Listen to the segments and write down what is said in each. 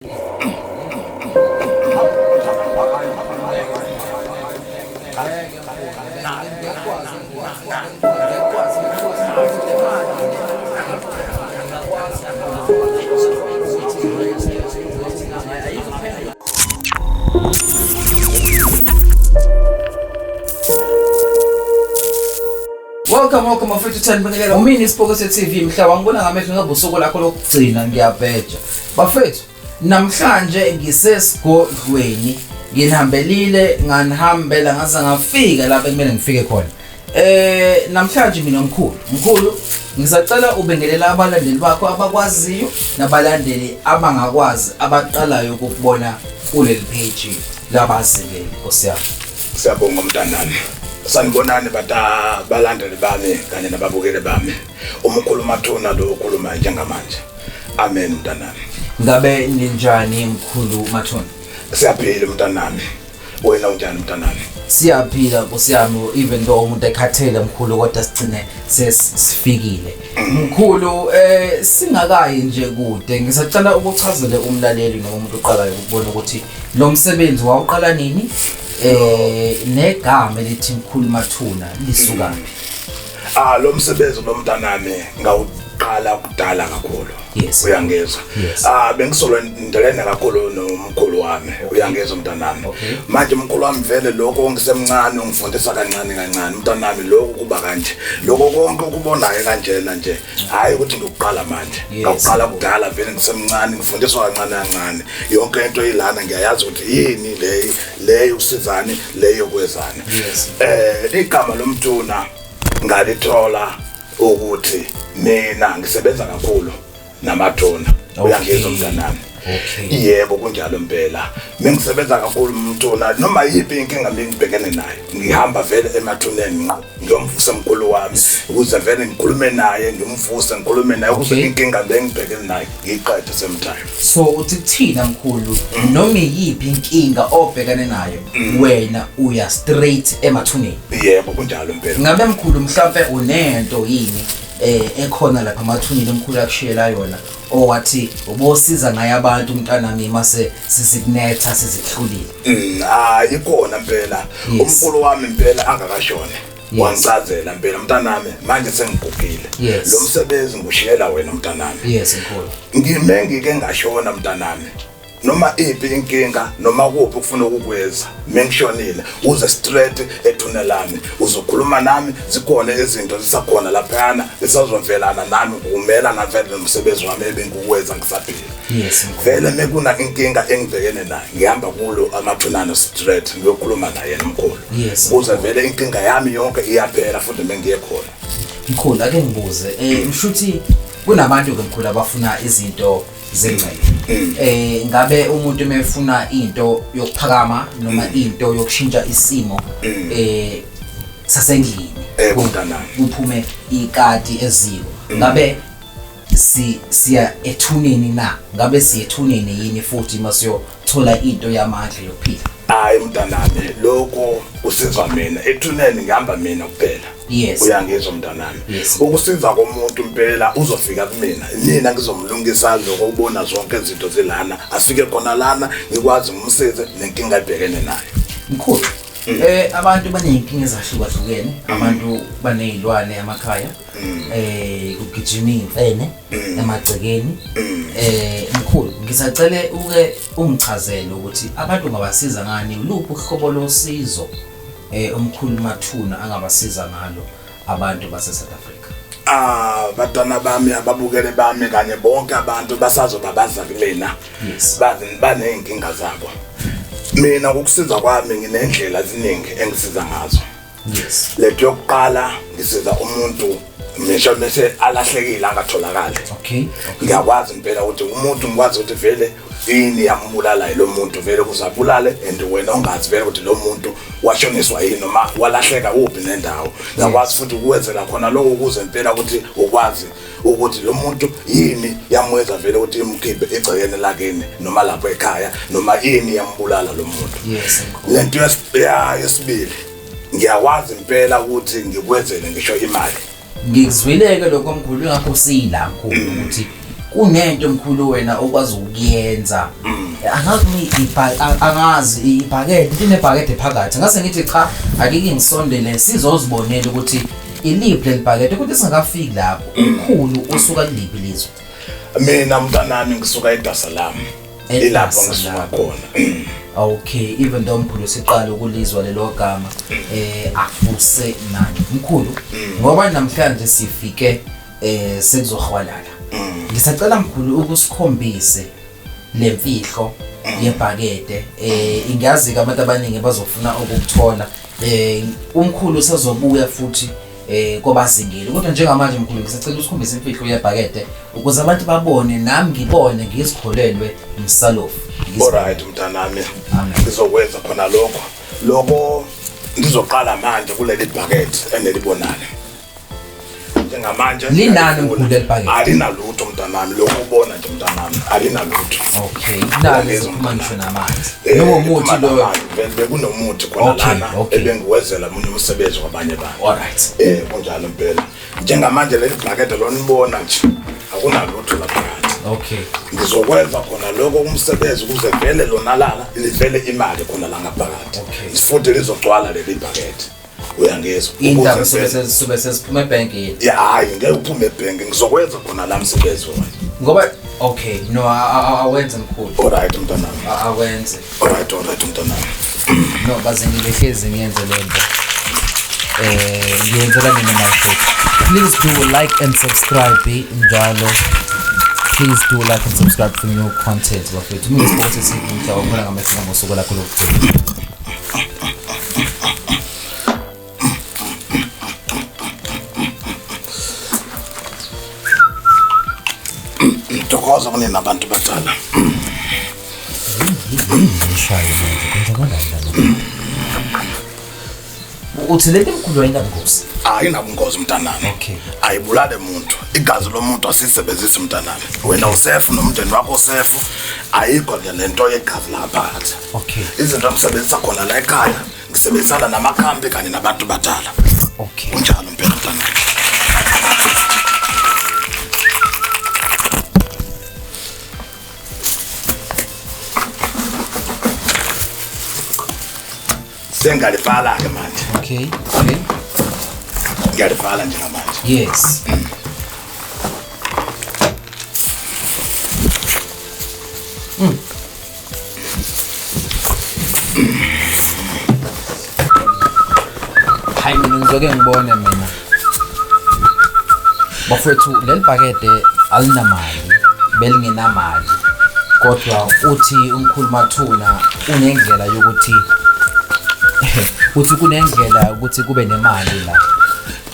Welcome, welcome mafethu 10 bingelela umini isipoko se-TV mhla wangibona ngamehlo ngabe usuku lakho lokugcina ngiyabheja. Bafethu namhlanje ngisesigodlweni nginihambelile nganihambela ngaze ngafika lapho ekumele ngifike khona. Namhlanje mina mkhulu, mkhulu ngisacela ubengelela abalandeli bakho abakwaziyo nabalandeli abangakwazi abaqalayo ukukubona kuleli page labazile Nkosi yami. Siyabonga mntanami. Sanibonani bata balandeli bami kanye nababukeli bami. Umkhulu Mathuna lo okhuluma njengamanje. Amen mntanami. Ngabe ninjani mkhulu Mathuna? Siyaphila mntanami. Wena unjani mntanami? Siyaphila Nkosi yami, even though umuntu ekhathele mkhulu kodwa sigcine sesifikile. Mkhulu singakayi nje kude ngisacela ukuchazele umlaleli noma umuntu oqalayo ukubona ukuthi lo msebenzi wawuqala nini negama elithi mkhulu Mathuna lisukaphi? Ah, lo msebenzi lo mntanami ngawuqala kudala kakhulu. Yes. Uyangizwa? Yes. Ah, bengisolo ndelene kakhulu nomkhulu wami. Uyangizwa mntanami? Okay. Manje umkhulu wami vele lokho ngisemncane ungifundisa kancane kancane mntanami, lokho kuba kanje. Lokho konke ukubonayo kanjena nje, hayi ukuthi ngikuqala manje. Yes. Ngawuqala kudala vele ngisemncane, ngifundiswa kancane kancane. Yonke into ilana ngiyayazi ukuthi yini le, le usizani, le yokwezani. Yes. Igama lomthuna ngalithola ukuthi mina ngisebenza kakhulu namathuna. Okay. Uyangizwa mntanami? Okay. Yebo, kunjalo impela. Mengisebenza kakhulu umthuna, noma yiphi inkinga ngibhekene nayo, ngihamba vele emathuneni ngqo ngiyomvusa umkhulu wami ukuze vele ngikhulume naye, ngimvuse ngikhulume naye ukuze Okay. inkinga le ngibhekene nayo ngiyiqede same time. So uthi kuthina mkhulu, noma iyiphi inkinga obhekane nayo wena uya straight emathuneni? Yebo, kunjalo impela. Ngabe mkhulu mhlambe unento yini ekhona lapha emathuneni omkhulu akushiyela yona owathi ubosiza ngaye abantu mntanami mase sisikunetha sizikuhlulile? Ah, ikhona impela. Yes. Umkhulu wami impela angakashoni Yes. wangichazela impela, mntanami manje sengigugile. Yes. Lo msebenzi ngushiyela wena mntanami. Yes mkhulu. Ngime ngike ngashona mntanami, noma iphi inkinga noma kuphi ufuna ukukweza, mengishonile uze straight ethuna lami uzokhuluma nami. Zikhona izinto zisakhona laphayana zisazovelana nami ngumela navele nomsebenzi wami ebengikuwenza ngisaphila. Yes mkhulu. Vele mekuna inkinga engibhekene nayo ngihamba kulo amathunana straight ngiyokhuluma naye nomkhulu. Yes. Kuze vele inkinga yami yonke iyaphela futhi mengiye khona. Mkhulu, ake ngibuze, mshuthi kunabantu ke mkhulu abafuna izinto zengcebo. Ngabe umuntu emefuna into yokuphakama noma into yokushintsha isimo sasendlini, Mntanami. kuphume ikati eziko, ngabe siya ethuneni na? Ngabe siya ethuneni yini futhi masiyothola into yamandla yokuphila? Hayi mntanami, lokho kusizwa mina ethuneni, ngihamba mina kuphela. Yes. Uyangizwa mntanami? Yes. Ukusiza komuntu impela uzofika kumina, mina ngizomlungisa lokho ubona zonke izinto zilana, afike khona lana ngikwazi ngimsize nenkinga ebhekene nayo. Mkhulu, abantu baney'nkinga ezahlukahlukene, abantu baney'lwane emakhaya, kugijima iy'mfene emagcekeni. Mkhulu, ngisacele uke ungichazele ukuthi abantu ungabasiza ngani, luphi uhlobo losizo umkhulu Mathuna angabasiza ngalo abantu base South Africa? Ah, bantwana bami, ababukele bami kanye bonke abantu basazoba baza kumina. Yes. Baney'nkinga zabo. Mina ngokusiza kwami nginendlela eziningi engisiza ngazo. Yes. Lethu yokuqala, ngisiza umuntu ngisho mase alahlekile angatholakali. Okay. Ngiyakwazi impela ukuthi umuntu ngikwazi ukuthi vele yini yambulala lo muntu, vele ukuze abulale, and wena ungazi vele ukuthi lo muntu washoniswa yini noma walahleka uphi nendawo. Ngiyakwazi futhi ukuwenzela khona lokho ukuze impela ukuthi ukwazi ukuthi lo muntu yini yamwenza vele ukuthi imkhiphe egcekeni lakini noma lapho ekhaya, noma yini yambulala lo muntu. Yes mkhulu. Lento yesibili, ngiyakwazi impela ukuthi ngikwenzele ngisho imali. Ngikuzwileke lokho mkhulu, ingakho sila mkhulu ukuthi Kunento mkhulu wena okwazi ukuyenza. Angazi angazi ibhakede, inebhakede phakathi. Ngase ngithi cha, akike ngisondele sizozibonela ukuthi iliphi leli bhakede, ukuthi singakafiki lapho. Umkhulu usuka kuliphi lizwe? Mina mntanami ngisuka eDar es Salaam. Ilapho ngisuka khona. Okay, even though mkhulu siqala ukulizwa lelo gama, akuse nani mkhulu, ngoba namhlanje sifike sekuzohwalala. Ngisacela mkhulu ukusikhombise lemfihlo yebhakede. Ingazi ke abantu abaningi bazofuna ukukuthola. Umkhulu usazobuya futhi kobazingile, kodwa njengamanje mkhulu ngisacela usikhombise imfihlo yebhakede ukuze abantu babone, nami ngibone, ngizikholelwe msalofu. Alright mntanami, ngizokwenza khona lokho. Lokho ngizoqala manje kuleli bhakede enelibonayo. Njengamanje linani mkhulu leli bhakede? Alinalutho mntanami, lokho ubona nje mntanami, alinalutho. Okay, nalo liphuma ngisho namanzi. Lowo muthi lo vele bekunomuthi khona lana ebengiwezela munye umsebenzi kwabanye abantu. Alright. Kunjalo impela. Njengamanje leli bhakede lonibona nje akunalutho lapha phakathi. Okay. Ngizokwenza khona lokho umsebenzi ukuze vele lona lana livele imali khona la ngaphakathi. Futhi lizogcwala leli bhakede. Uyangizwa? Indaba sobe sesiphuma ebhenki. Ya, hayi ngeke uphume ebhenki, ngizokwenza khona la msebenzi wona. Ngoba okay, no awenze mkhulu. Alright mntanami. Awenze. Alright, alright mntanami. No baze ngihlezi ngiyenze lento. Ngiyenzela mina mafethu. Please do like and subscribe njalo. Please do like and subscribe for new content bafethu. Mina Sports TV mhla ubona ngamehlo ngosuku lakho lokugcina. Ntokozo kunina abantu badala. Ngishaye manje kwenzakalani lana? Uthi lento emkhulu ayinabungozi? Ayinabungozi mntanami. Okay. Ayibulale muntu. Igazi lomuntu asisebenzisi mntanami. Wena usefu nomndeni wakho usefu. Ayikho nje lento yegazi lapha phakathi. Okay. Izinto engisebenzisa khona la ekhaya, ngisebenzisana namakhambi kanye nabantu badala. Okay. Kunjalo impela mntanami. Sengiyalivala ke manje. Okay, okay. Ngiyalivala njengamanje. Yes. Hayi mina ngizoke ngibone mina. Bafowethu leli bhakede alinamali, belingenamali. Kodwa uthi umkhulu Mathuna unendlela yokuthi uthi kunendlela ukuthi kube nemali la.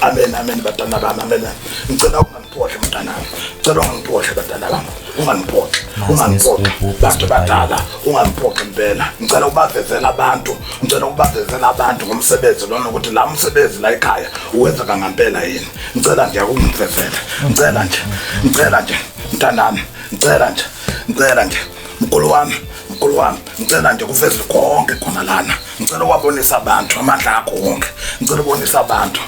Amen, amen batana bami, amen. Ngicela ungangiphoxi mntanami. Ngicela ungangiphoxi batana bami. Ungangiphoxi, ungangiphoxi bantu badala, ungangiphoxi impela. Ngicela ubavezela abantu, ngicela ubavezela abantu ngomsebenzi lona ukuthi la umsebenzi la ekhaya uwenzeka ngempela yini. Ngicela nje ukungivezela. Ngicela nje, ngicela nje mntanami, ngicela nje, ngicela nje mkhulu wami, mkhulu wami, ngicela nje kuveze konke khona lana. Ngicela uwabonisa abantu amandla akho wonke. Ngicela ubonisa abantu.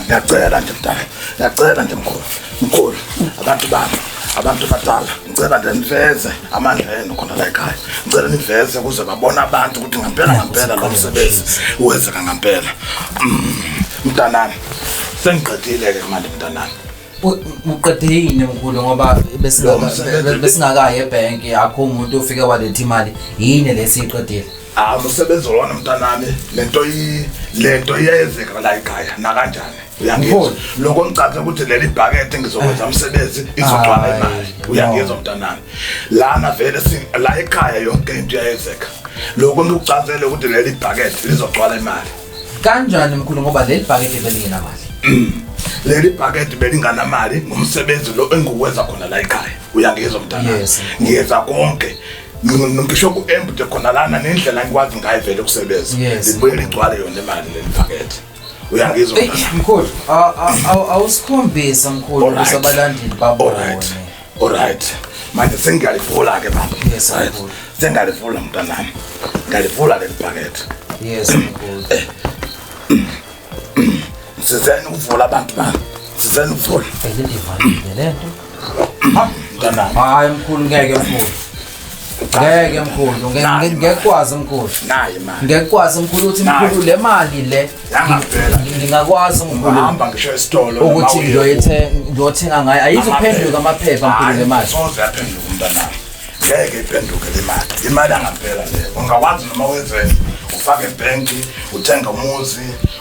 Ngiyacela nje mntana, ngiyacela nje mkhulu, mkhulu, abantu bami, abantu badala, ngicela nje niveze amandla enu khona la ekhaya. Ngicela niveze ukuze babone abantu ukuthi ngempela ngempela lo msebenzi wenzeka ngempela. Mntanami, sengiqedile ke manje mntanami. Uqede yini mkhulu ngoba besingakayi ebhenki, akho umuntu ofike waletha imali, yini lesiyiqedile? Ah, umsebenzi lona mntanami, lento iyayenzeka la ekhaya nakanjani. Uyangizwa? Lokho ngicace ukuthi leli bhakede ngizokwenza umsebenzi izogcwala imali. Uyangizwa mntanami? Lana vele la ekhaya yonke into iyayenzeka. Lokho ngikucacele ukuthi leli bhakede lizogcwala imali. Kanjani mkhulu ngoba leli bhakede belingenamali? Leli bhakede belinganamali ngumsebenzi lo engiwenza khona la ekhaya. Uyangizwa mntanami? Ngiyenza konke. Ngisho ku-empty khona lana nendlela engikwazi ngayo vele ukusebenza. Libuye ligcwale yona imali leli bhakede. Uyangizwa mkhulu? Awusikhombisa mkhulu ukuze abalandeli babone. Alright. Manje sengiyalivula ke baba. Yes, sengiyalivula mntanami. Ngiyalivula leli bhakede. Yes mkhulu. Sizeni ukuvula abantu bami. Sizeni ukuvula. Vele ivalile lento. Mntanami. Hayi mkhulu, ngeke mkhulu. Ngeke mkhulu, ngeke mkhulu. Nayi imali. Ngeke mkhulu ukuthi mkhulu le mali le Yangempela. ngingakwazi mkhulu Ungahamba ngisho esitolo ukuthi noma uye ngiyothenga ngayo, ayizuphenduka amaphepha mkhulu le mali. Soze yaphenduka umntanami. Ngeke iphenduke le mali. Imali yangampela le. Ungakwazi noma wenzeni, ufake ebhenki, uthenge umuzi,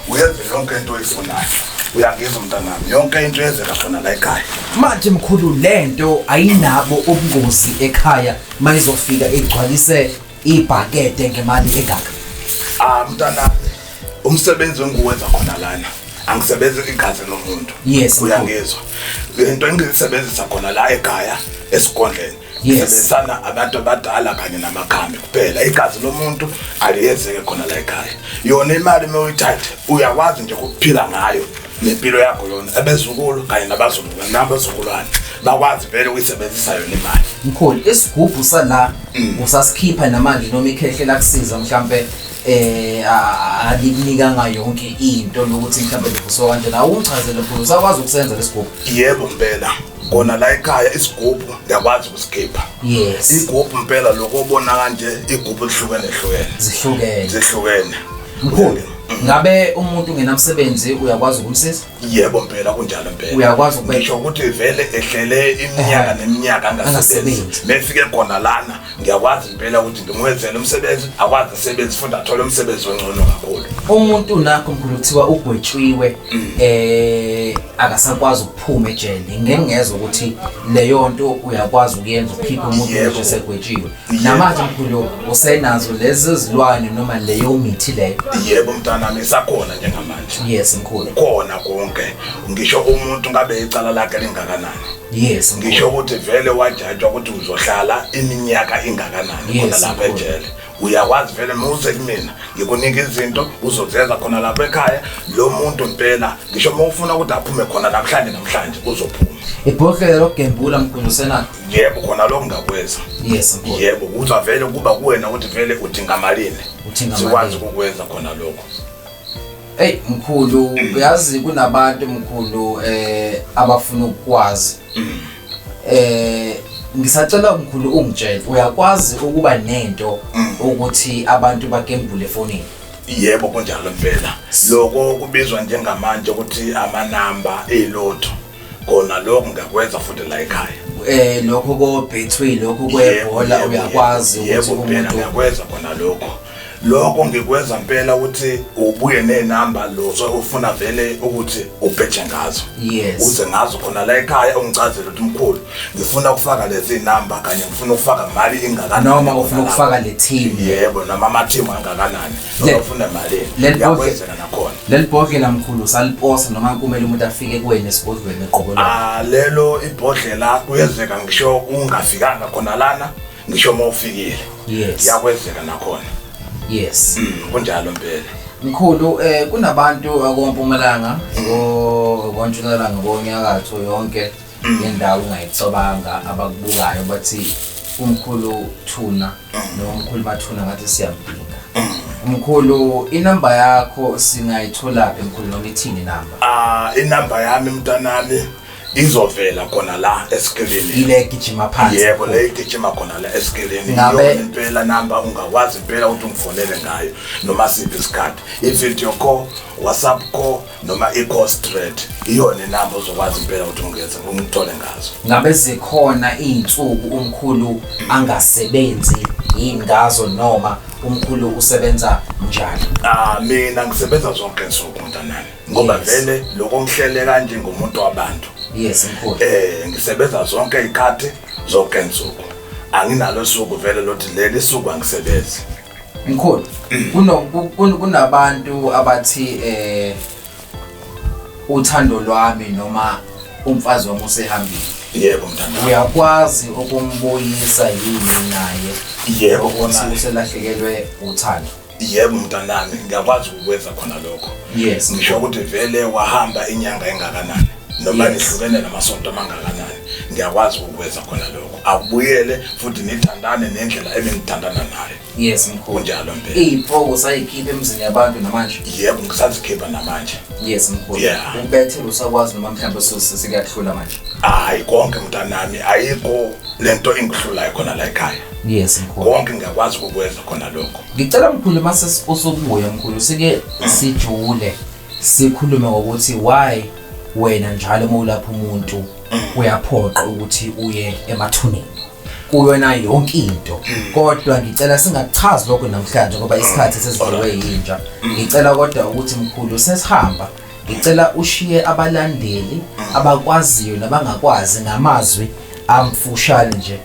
uyenze yonke into oyifunayo. Uyangizwa mntanami, yonke into yenzeka khona la ekhaya. Manje mkhulu lento ayinabo ubungozi ekhaya mayizofika igcwalise ibhakede ngemali engaka? Ah mntanami, umsebenzi engiwenza khona lana angisebenzi igazi lomuntu. Yes, mkhulu. Uyangizwa. Lento engiyisebenzisa khona la ekhaya esigodleni, ngisebenzisana abantu abadala kanye namakhambi kuphela. Igazi lomuntu aliyenzeke khona la ekhaya. Yona imali uma uyithathe uyakwazi nje ukuphila ngayo nempilo yakho yona, abezukulu kanye nabazukulu nabazukulwane bakwazi vele ukuyisebenzisa yona imali. Mkhulu, isigubhu sala usasikhipha namanje noma ikhehle lakusiza mhlambe alikunikanga yonke into lokuthi mhlambe livuswa kanjena? Awungichazele mkhulu, usakwazi ukusenza lesigubhu? Yebo mpela, kona la ekhaya isigubhu ngiyakwazi ukusikhipha. Igubhu mpela lokho obona kanje, igubhu lihlukene hlukene. Zihlukene. Zihlukene. Mkhulu, ngabe umuntu ungenamsebenzi uyakwazi ukumsiza? Yebo mpela, kunjalo mpela. Uyakwazi ukubeka- Ngisho ukuthi vele ehlele iminyaka neminyaka angasebenzi, Angasebenzi. mefike khona lana ngiyakwazi impela ukuthi ngimwenzele umsebenzi, akwazi asebenzi futhi athole umsebenzi ongcono kakhulu. Umuntu nakho mkhulu kuthiwa ugwetshiwe, akasakwazi ukuphuma ejele, ngeke ngezwe ukuthi leyo nto uyakwazi ukuyenza, ukhiphe umuntu ngisho esegwetshiwe? Namanje mkhulu usenazo lezi zilwane noma leyo mithi leyo? Yebo mntanami, isakhona njengamanje. Yes mkhulu. Khona konke, ngisho umuntu ngabe icala lakhe lingakanani. Yes mkhulu. Ngisho ukuthi vele wajajwa ukuthi uzohlala iminyaka ingakanani khona lapha ejele, uyakwazi vele muze kumina ngikunika izinto uzozenza khona lapha ekhaya. Lo muntu impela ngisho uma ufuna ukuthi aphume khona namhlanje uzophuma. Ibhodlela lokugembula mkhulu usenalo? Yebo, khona lokho ngakwenza. Yes mkhulu. Yebo, kuza vele kuba kuwena ukuthi vele udinga malini, Udinga sikwazi malini. ukukwenza khona lokho. Hey mkhulu, uyazi kunabantu mkhulu abafuna ukukwazi. Ngisacela mkhulu ungitshele, uyakwazi ukuba nento ukuthi abantu bagembule efonini? Yebo kunjalo impela. Lokho kubizwa njengamanje ukuthi amanamba elotho. Kona lokho ngakwenza futhi la ekhaya. Lokho ko Betway, lokho kwebhola, uyakwazi ukuthi Yebo impela umuntu ngiyakwenza khona lokho. Lokho ngikwenza impela ukuthi ubuye nenamba lozo ufuna vele ukuthi ubheje ngazo. Uze ngazo khona la ekhaya ungichazele ukuthi mkhulu ngifuna ukufaka lezi namba kanye ngifuna ukufaka imali ingakanani, noma ufuna ukufaka le team. Yebo, noma ama team angakanani, noma ufuna imali. Ngiyakwenzela nakhona. Leli bhodlela mkhulu saliposa noma kumele umuntu afike kuwena esigodlweni eqobo lakho? Lelo ibhodlela kuyenzeka ngisho ungafikanga khona lana, ngisho uma ufikile. Kuyakwenzeka nakhona. Kunjalo impela. Mkhulu, kunabantu akoMpumalanga, koNtshonalanga, koNyakatho, yonke indawo ungayicabanga abakubukayo bathi umkhulu Thuna nomkhulu Mathuna ngathi siyamdinga. Mkhulu, inamba yakho singayitholaphi mkhulu, noma ithini inamba? Inamba yami mntanami izovela khona la esikeleni. Ile gijima phansi. Yebo, le igijima khona la esikeleni. Iyona impela namba ungakwazi impela ukuthi ungifonele ngayo noma siphi isikhathi. I-video call, WhatsApp call noma i-call straight. Iyona inamba ozokwazi impela ukuthi ungenze ungithole ngazo. Ngabe zikhona izinsuku umkhulu angasebenzi yini ngazo noma umkhulu usebenza njalo? Mina ngisebenza zonke insuku mntanami. Ngoba vele lokho ngihlele kanje ngumuntu wabantu. Yes mkhulu. Ngisebenza zonke izikhathi, zonke insuku. Anginalo usuku vele lothi leli suku angisebenzi. Mkhulu, kunabantu abathi uthando lwami noma umfazi wami usehambile. Yebo mntana. Uyakwazi ukumbuyisa yini naye? Yebo, Ukuthi khona. uselahlekelwe uthando. Yebo mntanami, ngiyakwazi ukwenza khona lokho. Ngisho ukuthi vele wahamba inyanga engakanani Noma Yes. nihlukene namasonto amangakanani, ngiyakwazi ukukwenza khona lokho, akubuyele futhi nithandane nendlela ebenithandana nayo. Yes mkhulu. Kunjalo impela. Iy'mpoko usayikhipha emzini yabantu namanje? Yebo, ngisazikhipha namanje. Yes mkhulu. Yeah. Ukubethela usakwazi noma mhlawumbe sekuyakuhlula manje? Hayi, konke mntanami, ayikho lento engihlulayo khona la ekhaya. Yes mkhulu. Konke ngiyakwazi ukukwenza khona lokho. Ngicela mkhulu, mase usubuya mkhulu, sike sijule sikhulume ngokuthi why wena njalo uma ulapha umuntu uyaphoqa ukuthi uye emathuneni kuyona yonke into, kodwa ngicela singakuchazi lokho namhlanje ngoba isikhathi sesidliwe yinja. Ngicela kodwa ukuthi mkhulu, sesihamba, ngicela ushiye abalandeli abakwaziyo nabangakwazi ngamazwi amfushane nje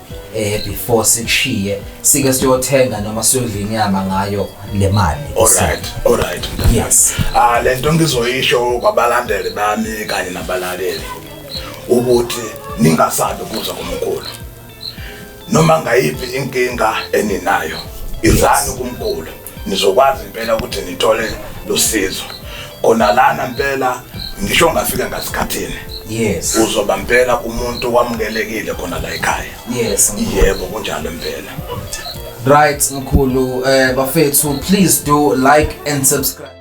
before sikushiye, sike siyothenga noma siyodla inyama ngayo le mali. Alright mntanami. Yes. Ah, lento ngizoyisho kwabalandeli bami kanye nabalaleli ukuthi ningasabi kuza kumkhulu. Noma ngayiphi inkinga eninayo, izani kumkhulu, nizokwazi impela ukuthi nithole lusizo khona lana impela. Ngisho ngafika ngasikhathini, uzoba impela umuntu wamukelekile khona la ekhaya. Yes mkhulu. Yebo, kunjalo impela. Right mkhulu, bafethu, please do like and subscribe.